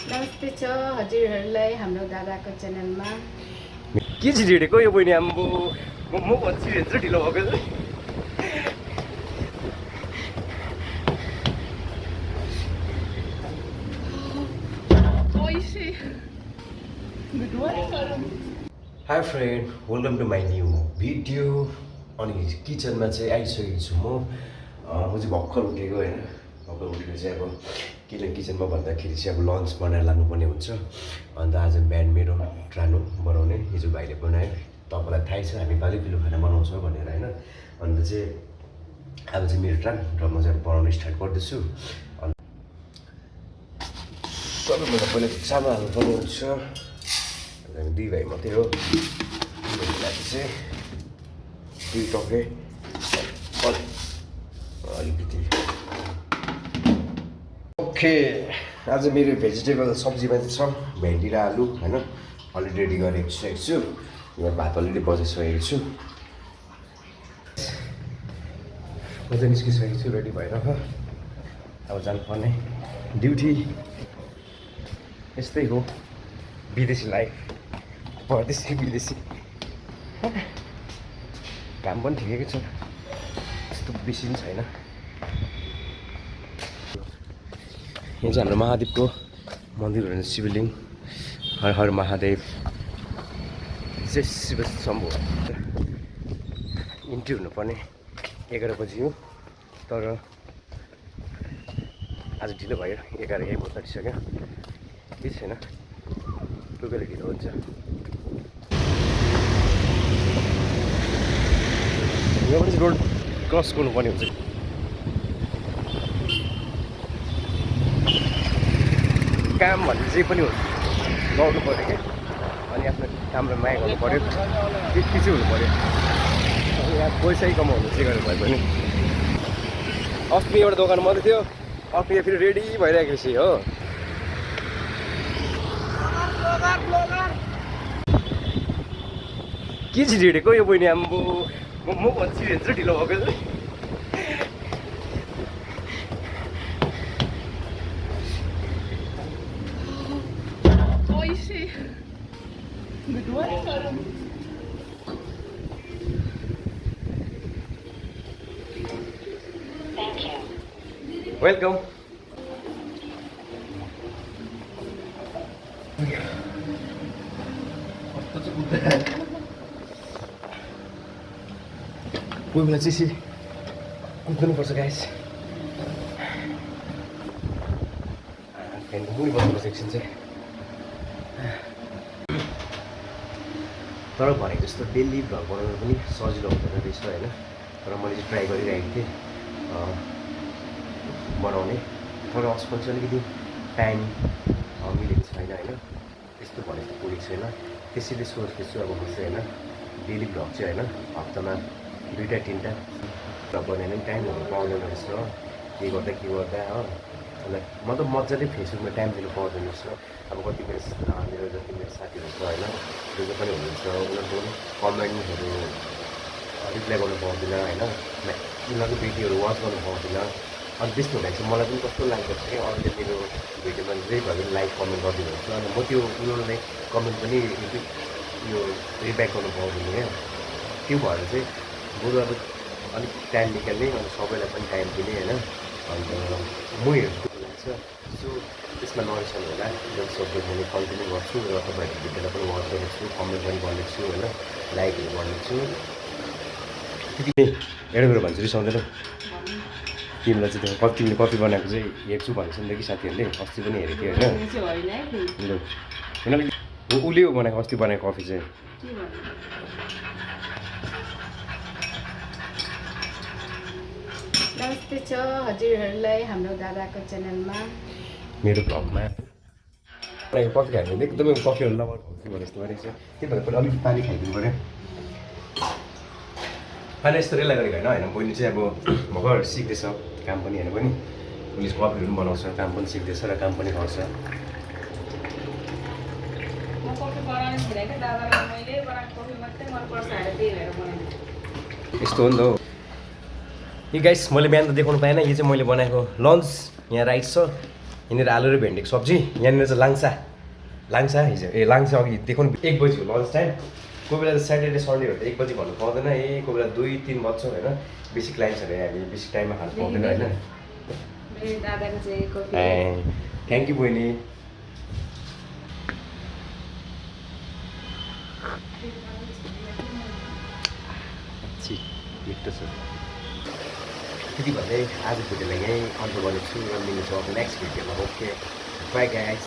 नमस्ते छ हजुरहरूलाई हाम्रो दादाको च्यानलमा के चाहिँ ढिँडेको यो बहिनी आम्बो म भन्छु हेर्छु ढिलो भएको hi friend welcome to my new video. अनि किचनमा चाहिँ आइसकेको छु म चाहिँ भर्खर उठेको होइन। भर्खर उठेर चाहिँ अब किन किचनमा भन्दाखेरि चाहिँ अब लन्च बनाएर लानुपर्ने हुन्छ। अन्त आज बिहान मेरो ट्रानो बनाउने हिजो भाइले बनायो। तपाईँलाई थाहै छ हामी पालि पिलो खाना बनाउँछ भनेर होइन। अन्त चाहिँ अब चाहिँ मेरो ट्रान र म चाहिँ बनाउनु स्टार्ट गर्दैछु। अन्त सबैभन्दा पहिला चामल हाल्नुपर्ने हुन्छ। हामी दुई भाइ मात्रै हो। लागि चाहिँ दुई टके अलिकति ओके। आज मेरो भेजिटेबल सब्जीमा चाहिँ छ भेन्डी र आलु होइन। अलरेडी रेडी गरेको छु। यहाँ भात अलरेडी बजाइसकेको छु। म चाहिँ निस्किसकेको छु रेडी भएर। अब जानुपर्ने ड्युटी यस्तै हो विदेशी लाइफ। परदेशी विदेशी काम पनि ठिकैको छ, त्यस्तो बेसी पनि छैन। यहाँ चाहिँ हाम्रो महादेवको मन्दिर हो, शिवलिङ्ग। हर हर महादेव जय शिव शम्भु। इन्ट्री हुनुपर्ने 11 बजी हो, तर आज ढिलो भयो। 11 यहीँ तरिसक्यो। केही छैन, कोही बेला ढिलो हुन्छ। यहाँ पनि रोड क्रस गर्नुपर्ने हुन्छ। काम भन्ने जे पनि हो गर्नु पऱ्यो क्या। अनि आफ्नो कामलाई माया गर्नु पऱ्यो, त्यति चाहिँ हुनु पऱ्यो। यहाँ पैसै कमाउनु जे गर्नु भयो भने। अस्ति एउटा दोकान मात्रै थियो, अस्ति फेरि रेडी भइरहेको रहेछ हो। के चाहिँ ढिँडेको यो बहिनी आम्बो म भन्छु हेर्छु ढिलो भएको वेलकम। कोही बेला चाहिँ यसरी कुद्नुपर्छ गाइस। फ्यानको मुनि बस्नुपर्छ एकछिन चाहिँ। तर भनेको जस्तो डेली भ्लग बनाउनु पनि सजिलो हुँदैन रहेछ होइन। तर मैले चाहिँ ट्राई गरिरहेको थिएँ बनाउने। तर आजकल चाहिँ अलिकति टाइम मिलेको छैन होइन। त्यस्तो भनेको पुगेको छैन। त्यसैले सोच्दैछु अब म चाहिँ होइन डेली भ्लग चाहिँ होइन हप्तामा 2-3टा भ्लग बनाउने पनि टाइमहरू पाउँदैन रहेछ। के गर्दा हो। अन्त मतलब मजाले फेसबुकमा टाइम दिनु पाउँदैन रहेछ। अब कति मेरो जति मेरो साथीहरू छ होइन, जो जो पनि हुनुहुन्छ उनीहरूको कमेन्टहरू रिप्लाई गर्नु पाउँदिनँ होइन। उनीहरूको भिडियोहरू वाच गर्नु पाउँदिनँ। अनि त्यस्तो हुँदाखेरि चाहिँ मलाई पनि कस्तो लाग्दछ कि अरूले मेरो भिडियोमा जे भयो भने लाइक कमेन्ट गरिदिनुहुन्छ। अनि म त्यो उनीहरूलाई कमेन्ट पनि यो रिब्याक गर्नु पाउँदिनँ क्या। त्यो भएर चाहिँ बरु अब अलिक टाइम निकाल्ने अनि सबैलाई पनि टाइम दिने होइन। अन्त म हेर्छु लाग्छ। सो त्यसमा नरिसाउनु होला। जतिसक्दो मैले कन्टिन्यू गर्छु र तपाईँहरूको भिडियोलाई पनि वाच गर्नेछु, कमेन्ट पनि गर्नेछु होइन, लाइकहरू गर्नेछु। त्यति एउटा कुरो भन्छु रिसाउँदैन तिमीलाई चाहिँ। त्यो तिमीले कफी बनाएको चाहिँ हेर्छु भनेको छ नि त कि साथीहरूले। अस्ति पनि हेरेको थियो होइन। उसले बनाएको अस्ति बनाएको कफी चाहिँ नमस्ते छ हजुरहरूलाई हाम्रो दादाको च्यानलमा मेरो भ्लगमा कफी खायो भने एकदमै कफीहरू लभर हुन्थ्यो भने जस्तो गरेको छ। त्यही भएर पनि अलिकति पानी खाइदिनु पऱ्यो। होइन यस्तो रेला गरेको होइन। बहिनी चाहिँ अब भर्खर सिक्दैछ काम पनि होइन पनि। उसले कफीहरू पनि बनाउँछ, काम पनि सिक्दैछ र काम पनि गर्छ। यस्तो हो नि त हो। यो गाइस मैले बिहान त देखाउनु पाएन। यो चाहिँ मैले बनाएको लन्च। यहाँ राइस छ, यहाँनिर आलु र भेन्डीको सब्जी, यहाँनिर चाहिँ लाङ्सा हिजो लाङ्सा अघि देखाउनु 1 बजीको लन्च टाइम। कोही बेला त स्याटरडे सन्डेहरू त 1 बजी भन्नु पाउँदैन, कोही बेला 2-3 बज्छ होइन। बेसी क्लाइन्ट्सहरू हामी बेसी टाइममा खानु पाउँदैन होइन। मेरो दादाको चाहिँ कफी। थ्याङ्क यू बहिनी। मिठो छ। त्यति भन्दै आज भिडियोलाई यहीँ अन्त गरेको छु र मिल्नेछु अब नेक्स्ट भिडियोमा। Okay by guys.